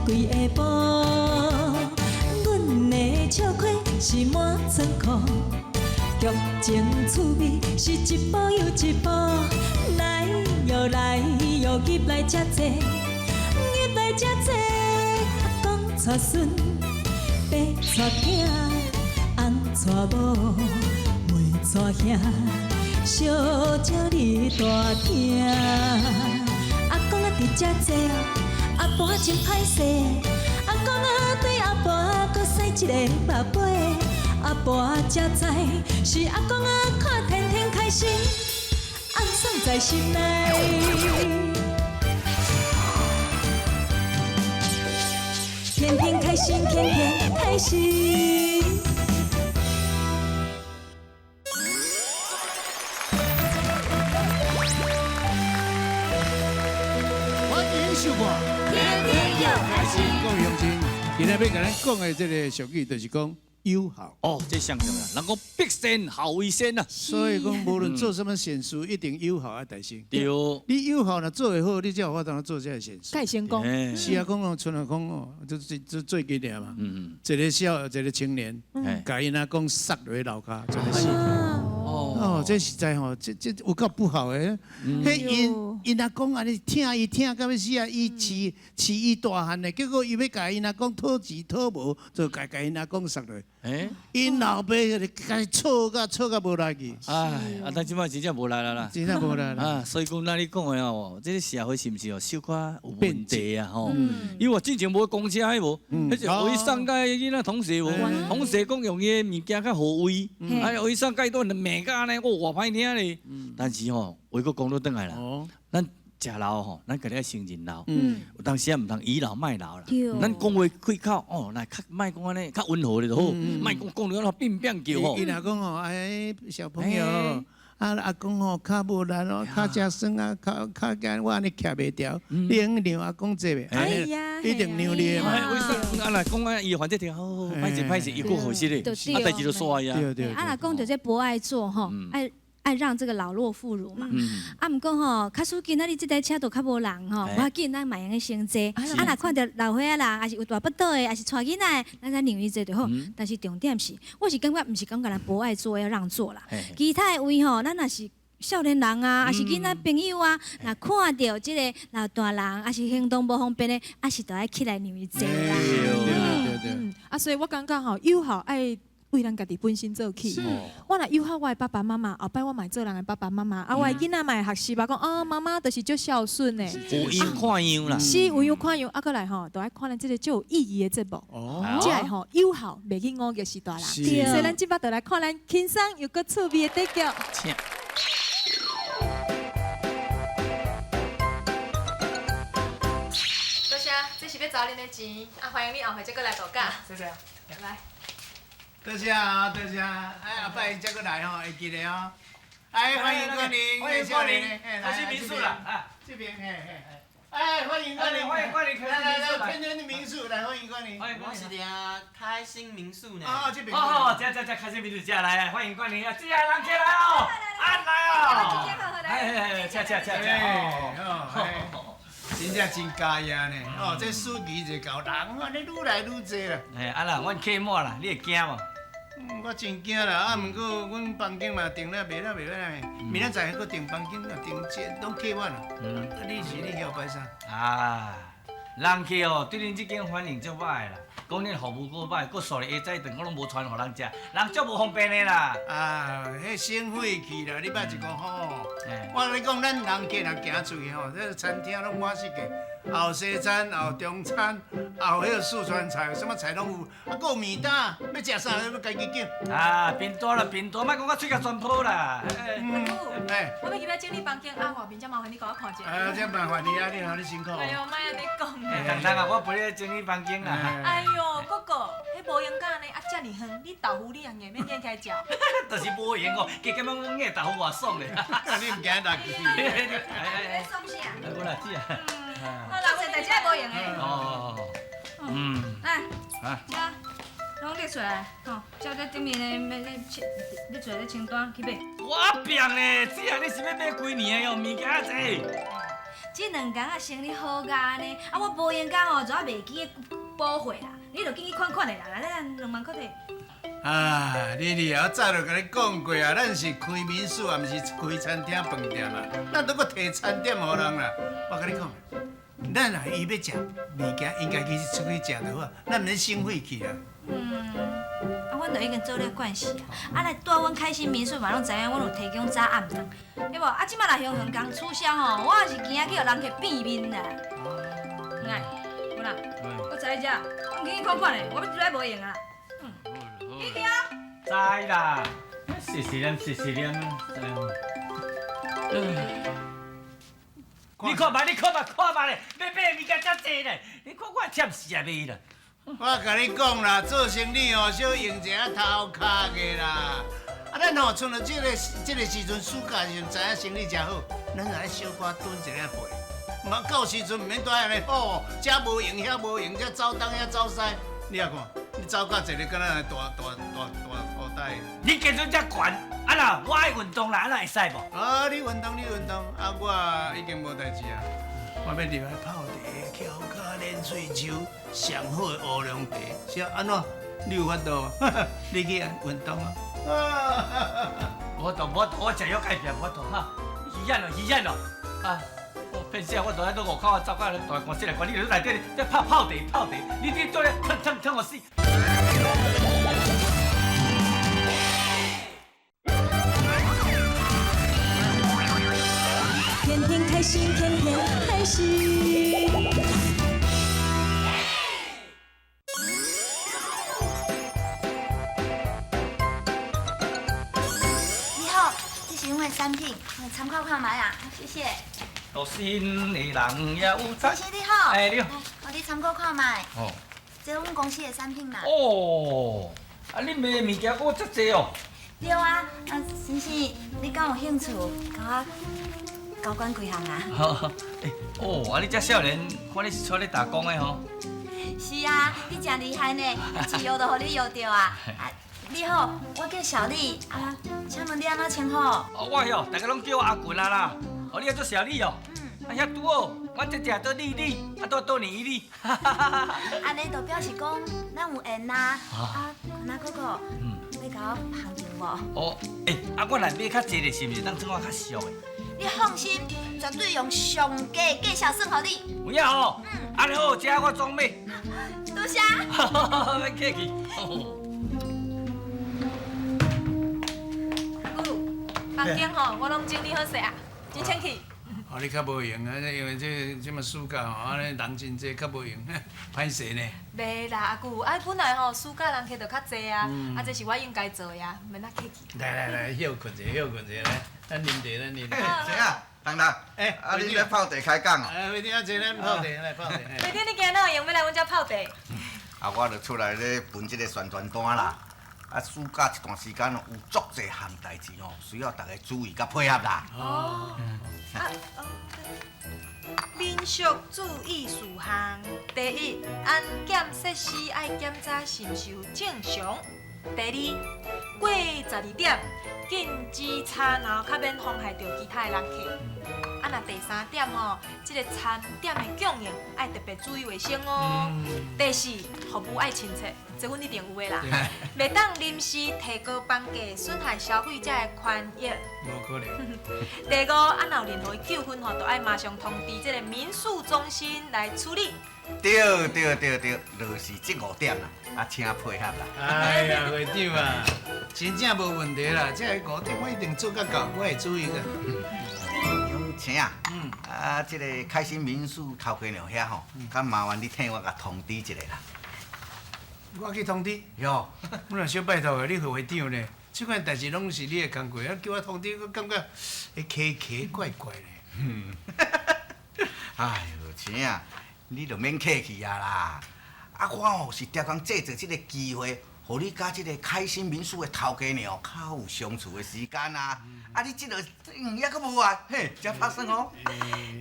規下晡。阮的笑虧是滿倉庫，劇情趣味是一步又一步。來喲來喲，入來遮坐，入來遮坐。阿公帶孫，爸帶囝，翁帶某，妹帶兄，小招你大廳。阿公啊，佇遮坐，阿婆真歹勢。阿公啊，對阿婆閣使一个目尾，阿婆才知是阿公啊看天天開心，暗爽在心內。天天開心，天天開心。歡迎收看，天天又開心。各位鄉親，今日欲共咱講的這个俗語，就是講友好。哦，這上重要，人講必先孝為先啊。所以講，無論做什麼善事，一定友好愛帶先。對。你友好若做會好，你才有法度做這个善事。才會成功。是啊，講哦，賰像講哦，這最近爾嘛，一个青年，共𪜶阿公殺落去樓跤，就死。哦，這實在吼，這有夠不好的。彼𪜶𪜶阿公按呢疼伊疼到欲死啊，伊飼飼伊大漢的，結果伊欲共𪜶阿公討錢討無，就共𪜶阿公殺落。𪜶老爸就共伊吵甲吵甲無力去。唉，啊，但這擺真正無力啦啦。真正無力啦。啊，所以講咱你講的哦，這个社會是毋是哦，小可有問題啊吼？因為之前無公車彼無，彼是予伊送共囡仔同學無，同學講用伊的物件較好位，啊，予伊送共伊都罵甲按呢，哦，偌歹聽咧。但是吼，話閣講倒轉來啦，咱食老吼，咱家己愛承認老，有當時啊，毋通倚老賣老啦。咱講話開口哦，來較莫講按呢，較溫和咧就好，莫講講著按變變叫吼。伊若講吼，哎，小朋友，啊阿公吼跤無力哦，跤誠酸啊，跤跤驚我按呢徛袂牢，你用讓阿公坐袂？哎呀，一定讓你的嘛。為啥啊？若講啊，伊反正聽好，歹勢歹勢，伊閣好勢咧，啊，代誌就煞啊。對對。啊，若講著這博愛座吼，愛讓這個老弱婦孺嘛，啊，毋過吼，假使今仔日這台車都較無人吼，無要緊，咱嘛會用先坐。啊，若看著老歲仔人，抑是有大腹肚的，抑是帶囡仔的，咱才讓伊坐就好。但是重點是，我是感覺毋是感覺咱博愛座要讓座啦，其他的位吼，咱若是少年人啊，抑是囡仔朋友啊，若看著這个老大人，抑是行動無方便的，抑是著愛起來讓伊坐啦。對對對。啊，所以我感覺吼，友好愛為咱家己本身做起。我若友好我的爸爸媽媽，後擺我嘛會做人的爸爸媽媽。啊，我的囡仔嘛會學習吧，講哦，媽媽就是足孝順的。有樣看樣啦。是有樣看樣，啊，閣來吼，都愛看咱這个足有意義的節目。哦。才會吼友好，袂去誤激序大人。所以咱這擺就來看咱輕鬆又閣趣味的短劇。請。多謝，這是欲找恁的錢，啊，歡迎你後回再閣來度假。謝謝。來。多謝啊，多謝。哎，後擺再閣來吼，會記得哦。哎，歡迎光臨，歡迎光臨，開心民宿啦，啊，這邊，嘿嘿。哎，歡迎光臨，歡迎光臨，來來來，天天的民宿，來歡迎光臨。歡迎光臨。我是佇開心民宿呢。哦，這邊。哦，這這這開心民宿，這來來，歡迎光臨啊，這人客來哦，啊來哦。哎，請請請請。哦，真正真嘉義呢。哦，這司機就夠人，按呢愈來愈濟啦。哎，啊啦，阮客滿啦，你會驚無？我真驚啦，啊，毋過阮房間嘛訂了袂了袂了，明仔載閣訂房間，訂這攏客滿啦。啊，你是你曉擺啥？啊，人客哦，對恁這間反應足歹啦，講恁服務閣歹，閣煞咧下早頓，我攏無傳予人食，人足無方便的啦。啊，彼省費去啦，你捌一講吼。我共你講，咱人客若行出去吼，這餐廳攏滿世界。有西餐，有中餐，有彼个四川菜，啥物菜攏有。啊，閣有麵單，欲食啥欲家己揀。啊，貧惰啦，貧惰，莫講甲喙共全泡啦。嗯，哎，我欲入來整理房間，啊，外面遮麻煩你共我看一下。啊，遮麻煩你啊，你吼你辛苦。哎喲，莫按呢講。簡單啊，我陪你整理房間啦。哎喲，哥哥，彼無閒甲按呢，啊，遮爾遠，你豆腐你也硬欲拣起來食。就是無閒哦，加減講硬豆腐偌爽咧。你毋驚落去？你爽啥？無啦，姐啊。好啦，這代誌無閒的。哦，嗯。來，這攏列出來，吼，照這頂面的，欲欲列出來的清單去買。我拼咧，姐啊，你是欲買幾年的哦？物件遮濟。這兩工啊生意好甲呢，啊我無閒甲吼，就啊袂記得補貨啦。你就緊去款款的啦，來來2萬塊摕。啊，丽丽啊，我早就共你講過啊，咱是開民宿啊，毋是開餐廳飯店啊，咱都閣提餐點予人啦。我共你講，咱若伊欲食物件，應該去出去食就好，咱毋免省費去啊。啊，阮就已經做了慣勢啊！啊，來蹛阮開心民宿嘛，攏知影阮有提供早暗頓，對無？啊，這擺若雄雄共取消吼，我也是驚去予人客變面啦。來，有啦，我知你遮，我緊去看看咧，我欲出來無閒啊。緊去啊！知啦，細細念細細念。你看覓，你看覓，看覓咧，欲買物件遮濟咧，你看我忝死啊未啦？我共你講啦，做生意吼，小用一下頭殼的啦。啊，咱吼，賰著這個時陣暑假時陣，知影生意誠好，咱愛小可囤一下貨。嘛，到時陣毋免蹛按呢，吼，遮無閒，遐無閒，遮走東遐走西。你也看，你走到一个敢若大大大大裤袋。你基準遮懸，啊若我愛運動啦，啊若會使無？啊，你運動，你運動，啊，我已經無代誌啊。我欲入來泡茶、翹跤、練喙鬚，上好的烏龍茶，是按怎？你有法度？你去運動啊！無動無動，我食藥改變無動哈。虛險咯，虛險咯，啊！我變啥？我都喺外口走到大官室來管，你佇內底咧泡泡茶泡茶，你佇咧燙燙燙予死。天天開心，天天開心。你好，這是阮的產品，你參考看覓啊，謝謝。獨身的人也有先生你好，哎你好，予你參考看覓。哦。這阮公司的產品啦。哦，啊你賣的物件閣遮濟哦。對啊，啊先生，你敢有興趣？共我交關幾項啊？好，欸，哦，啊你這少年，看你是出來打工的吼。是啊，你真厲害呢，一搖就予你搖著啊！啊，你好，我叫小麗，啊，請問你按怎稱呼？哦，我喲，大家攏叫我阿群啊啦。哦，你叫做小麗哦。嗯。啊，遐拄好，我這只做麗麗，啊，拄多年伊麗。按呢就表示講，咱有緣啊。啊，群仔哥哥，欲共我捧場無？哦，欸，啊，我若買較濟的，是毋是當算我較俗的？你放心，絕對用上佳價錢算予你。有影吼？嗯。按呢好，這我總買。多謝。免客氣。阿舅，房間吼，我攏整理好勢啊，真清氣。哦，你較無閒啊，因為這這麼暑假吼，按呢人真濟，較無閒，歹勢呢。袂啦，阿舅，啊本來吼暑假人客就較濟啊，啊這是我應該做的啊，免遐客氣。來來來，歇睏者，歇睏者，來，咱啉茶，咱啉茶。誰啊？唐唐。欸，啊你咧泡茶開講哦？哎，會長啊，坐咱泡茶，來泡茶。會長，你今日哪有閒欲來阮遮泡茶？啊，我就出來咧分這個宣傳單啦。啊，暑假這段時間哦，有足濟項代誌哦，需要大家注意佮配合啦。哦。啊哦。民宿注意事項：第一，安檢設施愛檢查是毋是有正常；第二，過12點禁止吵鬧，較免妨害著其他的人客。啊，若第三點吼，這個餐點的供應愛特別注意衛生哦。第四，服務愛親切，這阮一定有的啦。袂當臨時提高房價，損害消費者的權益。無可能。第五，啊，若有任何糾紛吼，就愛馬上通知這個民宿中心來處理。對對對對，就是這5點啦，啊，請配合啦。哎呀，會長啊，真正無問題啦，這5點我一定做甲到，我會注意的。請啊，啊，這個開心民宿頭家娘遐吼，較麻煩你替我共通知一下啦。我去通知？喲，我若小拜託的，你會長呢？這款代誌攏是你的工課，啊，叫我通知，我感覺會奇奇怪怪的。哎喲，請啊，你就免客氣啊啦。啊，我哦是常常借著這個機會，予你佮這個開心民宿的頭家娘較有相處的時間啊。啊，你這個也閣無啊，嘿，真拍算哦。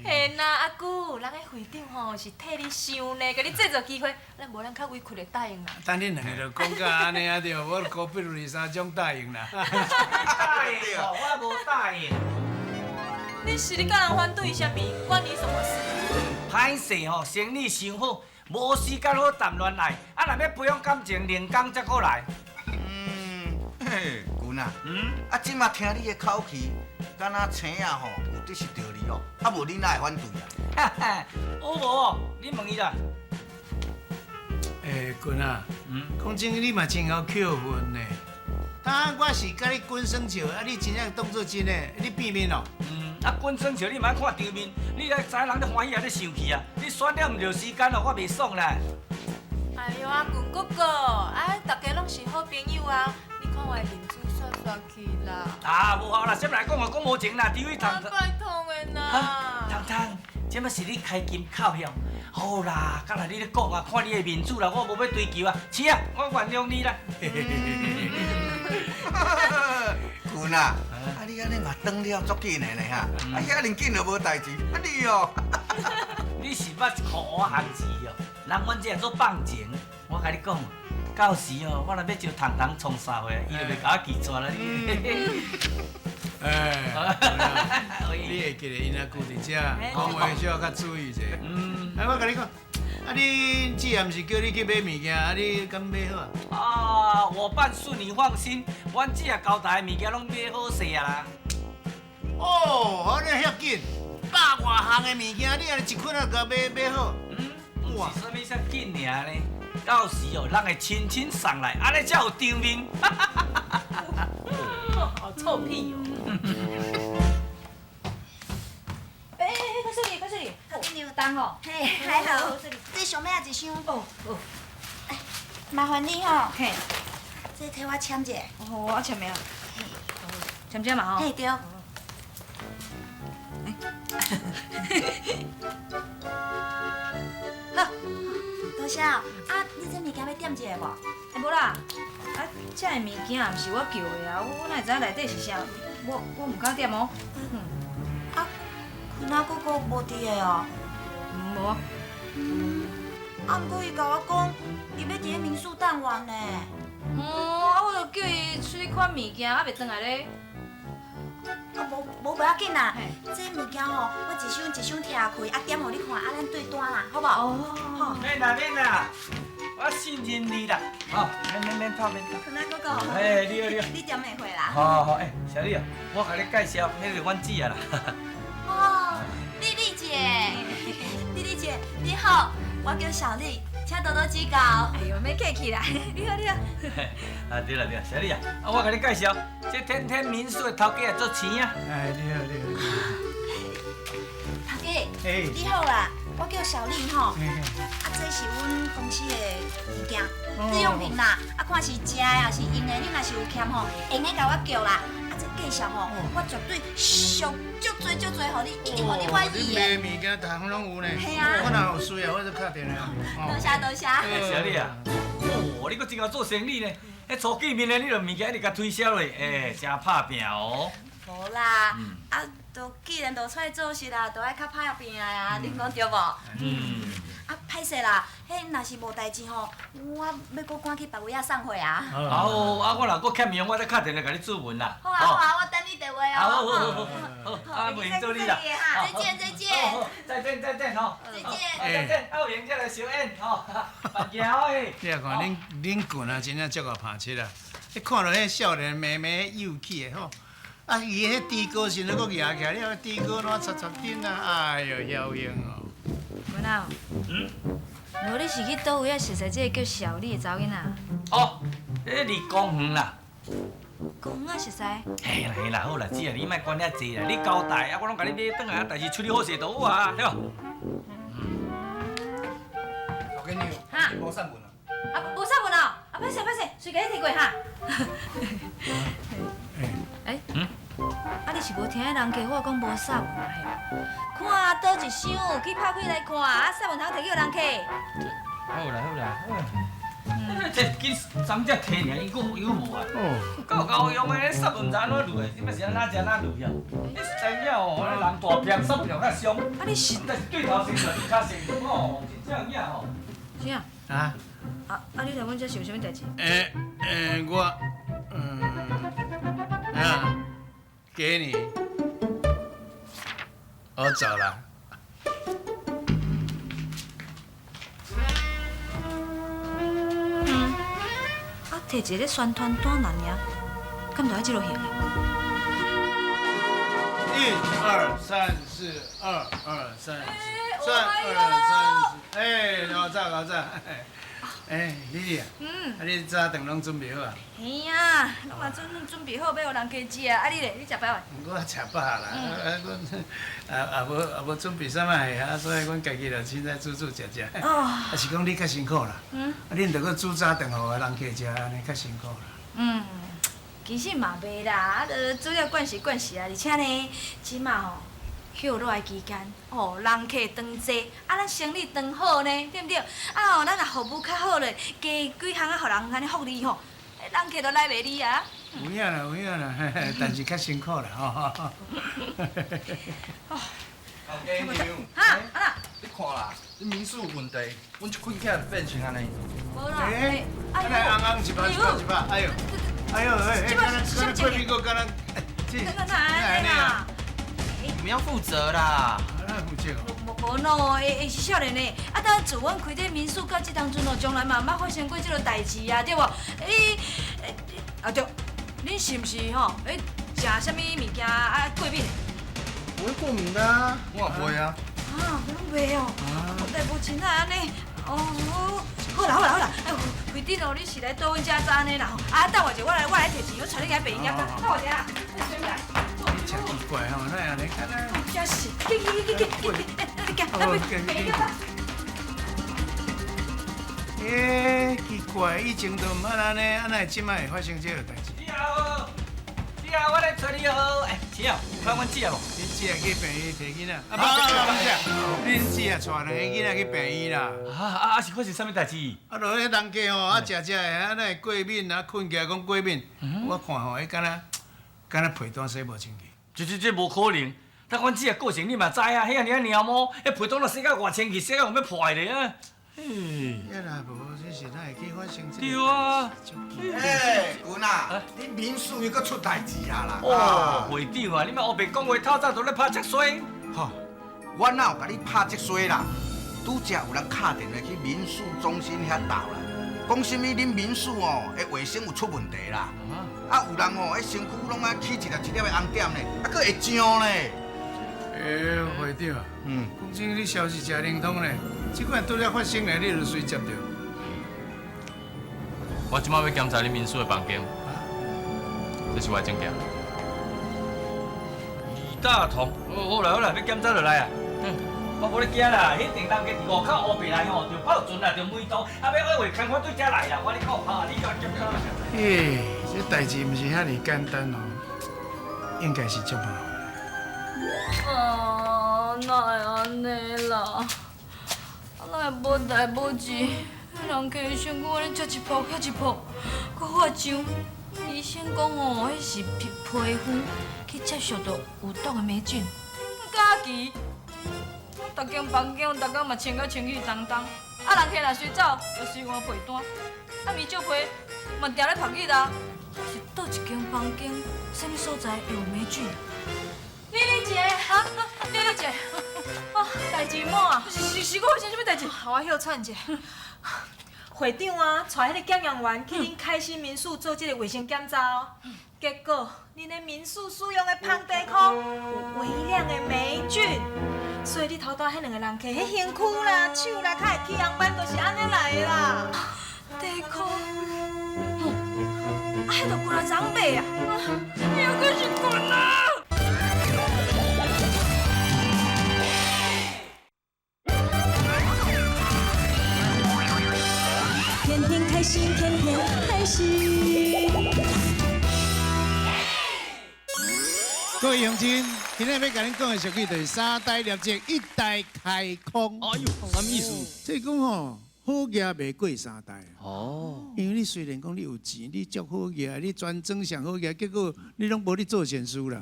嘿啦，阿舅，人彼會長吼是替你想呢，共你製造機會，咱無咱較委屈會答應啦。等恁兩个就講甲按呢啊對，我高比如二三種答應啦。答應哦，我無答應。你是咧佮人反对啥物？关你什么事？歹势吼，生意伤好，无时间好谈恋爱。啊，若欲培养感情，两工才阁来。嗯，嘿，君啊，啊，这马听你的口气，敢若星仔吼有得失著你哦，啊无你哪会反对啊？哈哈，有无？你问伊啦。欸，君啊，讲真，你嘛真𠢕扣分呢。当我是佮你滚耍笑，啊，你真正当做真的，你变面哦？嗯，啊，滚耍笑你嘛爱看场面，你来知人咧欢喜还咧生气啊？你选了毋著时间哦，我袂爽啦。哎哟，阿君哥哥，啊，大家拢是好朋友啊，你看我的面子煞煞去啦。啊，无效啦，啥物来讲啊，讲无情啦，除非糖。拜托的啦。糖糖，这摆是你开金口晓。好啦，敢若你咧讲啊，看你的面子啦，我无欲追求啊。是啊，我原谅你啦。君啊，啊你按呢嘛转了足紧的呢哈，啊遐尔紧就无代志，啊你哦，你是捌苦我行字哦？人阮这做放情，我共你讲，到时哦，我若欲招糖糖创啥货，伊就袂共我拒绝啦。哎，你会记得𪜶阿舅伫遮，讲话小可较注意者。嗯，哎，我共你讲，啊，你姊也毋是叫你去买物件，啊，你敢买好啊？啊，我办事你放心，阮姊啊交代的物件拢买好势啊啦。哦，按呢遐紧，百外项的物件，你按呢一捆仔共买买好？嗯，毋是啥物啥紧尔呢，到时哦，人会亲亲送来，按呢才有场面。好臭屁哦！哎哎哎，快说你，快说你，你有单哦？嘿，还好。这上尾仔一箱。哦哦。麻烦你吼。嘿。这替我签一下。哦，我签名。嘿。签这嘛吼。嘿，对。好，多谢哦。啊，你这物件欲点一下无？欸，无啦。啊，这个物件也毋是我叫的啊，我哪会知影内底是啥？我毋敢点哦。嗯。啊，君仔哥哥无伫的哦。无。嗯。啊，毋过伊共我讲，伊欲伫咧民宿等我呢。哦，啊，我就叫伊出去款物件，犹袂转来咧。啊，无无无要紧啦，这物件吼，我一箱一箱拆开，啊点予你看，啊咱对单啦，好无？哦。好。免啦免啦，我信任你啦。好，免免免吵免吵。君仔哥哥。哎，你好你好。你点会会啦？好好哎，小丽啊，我共你介绍，彼个阮姊啊啦。哦，丽丽姐，丽丽姐你好，我叫小丽，请多多指教。哎哟，免客气啦，你好你好。啊对啦对啦，小丽啊，啊我共你介绍，这天天民宿的头家啊做钱啊。哎，你好你好。头家，你好啦，我叫小丽吼。啊，这是阮公司的物件，日用品啦。啊，看是食的还是用的，你若是有欠吼，会用得共我叫啦。啊，这介绍吼，我绝对上足济足济，予你一定予你满意的。你买物件，逐项拢有呢。嘿啊。我若有需要，我就敲电话。多谢多谢。小丽啊，哦，你阁真𠢕做生意呢。彼初见面的，你就物件一直共推销落，欸，真拍拚哦。无啦，啊，都既然都出来做事啦，都爱较拍拚的啊，恁讲对无？嗯。啊，歹势啦，彼若是无代志吼，我欲阁赶去别位仔送货啊。好，啊，我若阁欠用，我再敲电话共你咨询啦。好啊好啊，我等你电话哦。好好好好，啊，袂用做你啦。再见再见。再见再见吼。再见。再见，啊有闲才来相演吼，慢行哦嘿。你也看恁恁君啊，真正足够拍七啊！你看著彼少年妹妹幼气的吼。啊！伊彼猪哥时阵阁举起来，你看猪哥怎擦擦顶啊？哎哟，晓英哦。文啊，嗯，无你是去佗位啊？熟似这个叫小丽的查某囡仔？哦，彼伫公园啦。公园熟似？嘿啦嘿啦，好啦，姊啊，你莫管遐济啦，你交代啊，我拢共你买转来啊，代志处理好势就好啊，对无？老干娘，哈，无送文啊？啊，无送文哦，啊，歹势歹势，随共你提过哈。哎，嗯。啊！你是无听彼人家话讲无杀文啊？嘿，看佗一箱，去拍开来看，啊，杀文通提去予人客。好啦好啦，好啦。这紧昨才提尔，伊阁有无啊？够够用的，杀文毋知按怎落，你欲是按怎食按怎落啊？你是知影哦，人大片杀文较伤。啊，你是？但是对头先就较先哦，真正有影吼。啥？啊？啊啊！你来阮遮是有啥物代志？欸欸，我，啊。给你。我走啦。啊，提一个宣传单尔，敢就爱这落型？一二三四，二二三四，三二三四，哎，老早老早，哎，丽丽啊，啊你早顿拢准备好啊？嘿啊，拢嘛准备好欲予人客食啊！啊你咧，你食饱未？我食饱啦，啊，阮也无也无准备啥物啊，所以阮家己就凊彩煮煮食食。哦。啊是讲你较辛苦啦。嗯。啊，恁著阁煮早顿予人客食，按呢较辛苦啦。嗯，其实嘛袂啦，啊，就煮了惯势惯势啊，而且呢，这马吼歇热的期间，哦，人客当济，啊，咱生意当好呢，对毋对？啊吼，咱若服务较好咧，加几项啊，予人按呢福利吼，人客就来袂离啊。有影啦，有影啦，但是较辛苦啦，吼。头家娘，哈，啊啦，你看啦，这民宿有问题，阮一困起来就变成按呢。无啦，哎，来红红一包一包一包，哎呦，哎呦，哎，敢若过敏阁敢若，这，哪哪按呢啦？你们要负责啦。哪负责？无无喏，会是少年的，啊，当自阮开这民宿到这当阵哦，从来嘛毋捌发生过这个代志啊，对无？欸，啊对，恁是毋是吼？欸，食啥物物件啊过敏？不会过敏的啊，我也袂啊。啊，拢袂哦。无代无志哪按呢？哦，好啦好啦好啦，哎，会长哦，你是来倒阮遮早呢啦吼？啊，等我一下，我来提钱，我带你去病院检查。等我一下，你来。真奇怪吼，哪会按呢？敢若。真是，去去去去去去，哎，你行，咱去病院检查。欸，奇怪，以前都毋捌按呢，啊哪会这摆会发生这个代志？姐啊，姐啊，我来揣你哦。哎，姐啊，有看阮姐无？恁姐去病院提囡仔，啊不不不是，恁姊啊带两个囡仔去病院啦。啊是发生啥物代志？啊，就彼人客吼，啊食食的，啊哪会过敏啊，困起来讲过敏。我看吼，彼敢若被单洗无清气。这无可能。但阮姊的个性你嘛知啊，彼尔仔猫毛，彼被单若洗到偌清气，洗到有欲破咧啊。嘿，啦无，这是哪会去发生这个？对啊。哎，君啊，你民宿又阁出代志啊啦！哦，会长啊，你莫乌白讲话，透早就咧拍这衰。吼，我哪有共你拍这衰啦？拄才有人敲电话去民宿中心遐投啦，讲啥物恁民宿哦，的卫生有出问题啦。啊，有人哦，彼身躯拢爱起一粒一粒的红点呢，啊，阁会胀呢。欸，会长，讲真，你消息真灵通呢，这款拄才发生呢，你就随接著。我这摆欲检查你民宿的房间，这是我的证件。李大同，好啦好啦，欲检查就来啊。我无咧惊啦，彼阵人家伫外口乌白来吼，就泡船啦，就梅毒，啊，欲约会牵我对遮来啦，我咧讲，哈，你共检查。欸，这代志毋是遐尔简单哦，应该是足麻烦。啊，哪会按呢啦？啊，哪会无代无志？人客身躯按呢这一泡遐一泡，阁发胀。医生讲哦，彼是皮肤去接触到有毒的霉菌。假期，逐间房间逐工嘛清甲清气当当，啊，人客若随走，就随换被单，啊，棉罩被嘛定咧曝热啊。是佗一间房间，啥物所在会有霉菌？丽丽姐，哈，丽丽姐，啊，代志莫啊？是，阁发生啥物代志？予我歇喘一下。会长啊，带彼个检验员去恁开心民宿做这个卫生检查哦。结果，恁的民宿使用的芳地箍有微量的霉菌，所以你头拄彼两个人客，彼身躯啦、手啦，较会起红斑，就是按呢来的啦。地箍，吼，啊，彼就几若昨买啊，又阁是菌啊！天天开心，天天开心。各位乡亲，今天欲共恁讲的俗语就是三代立正，一代开空。哎呦，啥物意思？这讲吼，好额袂过三代。哦。因为你虽然讲你有钱，你足好额，你专装上好额，结果你拢无咧做善事啦。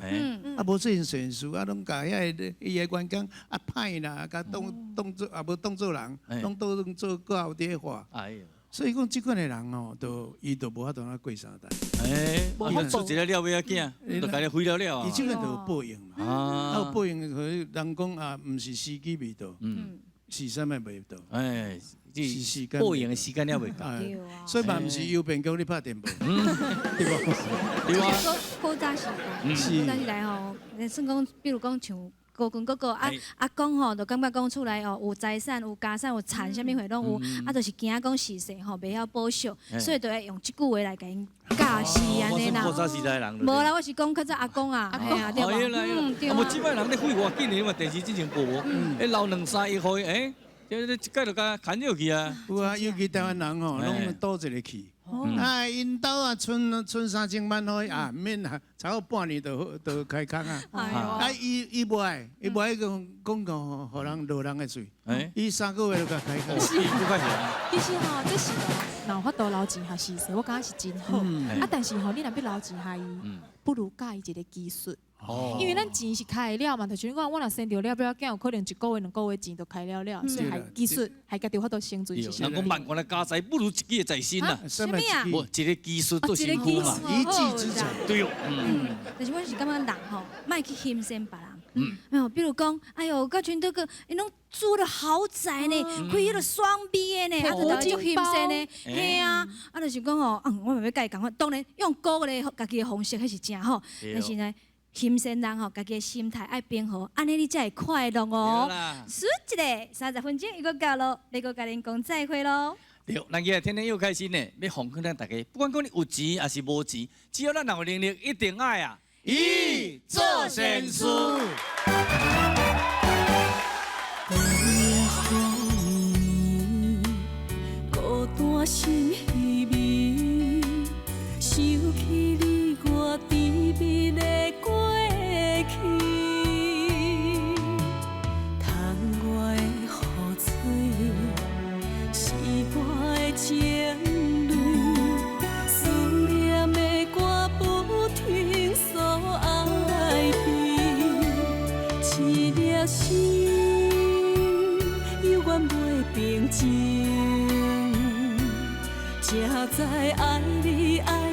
啊，无做善事，啊，拢共遐个伊的员工啊歹啦，共当做也无当做人，拢当做狗伫咧画。哎呦。所以讲，这款的人哦，就伊就无法度通过三代。哎，啊，出一个了尾仔囝，就共你毁了了啊。伊这个就有报应嘛，啊，有报应，可人讲啊，毋是时机未到，是啥物未到？哎，是时间报应的时间还未到，所以嘛，毋是邮便叫你拍电报，对无？对啊。古早时代，古早时代吼，算讲，比如讲像。高君哥哥啊，阿公吼，就感觉讲厝内哦有财产、有家产、有田，啥物货拢有，啊，就是惊讲时势吼袂晓保守，所以就会用这句话来共𪜶教示按呢啦。古早时代人。无啦，我是讲较早阿公啊，嘿啊，对无？嗯，对。啊，无这摆人咧废话紧的，嘛电视之前播无，欸留两三亿予伊，欸，这这一届就共牵入去啊。有啊，尤其台湾人吼，拢赌一个气。啊，𪜶兜啊，賰賰3000万予伊啊，免啊，差不多半年就开工啊。啊，伊无爱，伊无爱讲讲讲，予人落人的喙。伊3个月就共开工。其实吼，这是若有法度留钱予时势，我感觉是真好。啊，但是吼，你若欲留钱予伊，不如教伊一个技术。因为咱钱是开会了嘛，就像你讲，我若生著了了囝，有可能一个月、2个月钱就开了了，所以还技术还家己有法度生存。人讲万贯的家财不如一技在身啊。啥物啊？无一个技术做身躯嘛，一技之长。对哦。但是我是感觉人吼，莫去欣羡别人。嗯，比如讲，哎哟，佮像这个，𪜶拢住了豪宅呢，开彼个双 B 的呢，啊，就足欣羡呢，嘿啊，啊，就是讲吼，我嘛欲佮伊仝款，当然用鼓励家己的方式，彼是真好，但是呢，欣羡人吼，家己的心态爱平和，按呢你才会快乐哦。输一个30分钟又阁到咯，欲阁共恁讲再会咯。对，咱今日天天又开心呢，欲奉劝咱大家，不管讲你有钱抑是无钱，只要咱有能力，一定爱啊！伊做善事。孤单心稀微，想起你我甜蜜的过去，窗外的雨水是我的情泪，思念的歌不停诉爱悲，一粒心犹原袂平静，才知爱你爱。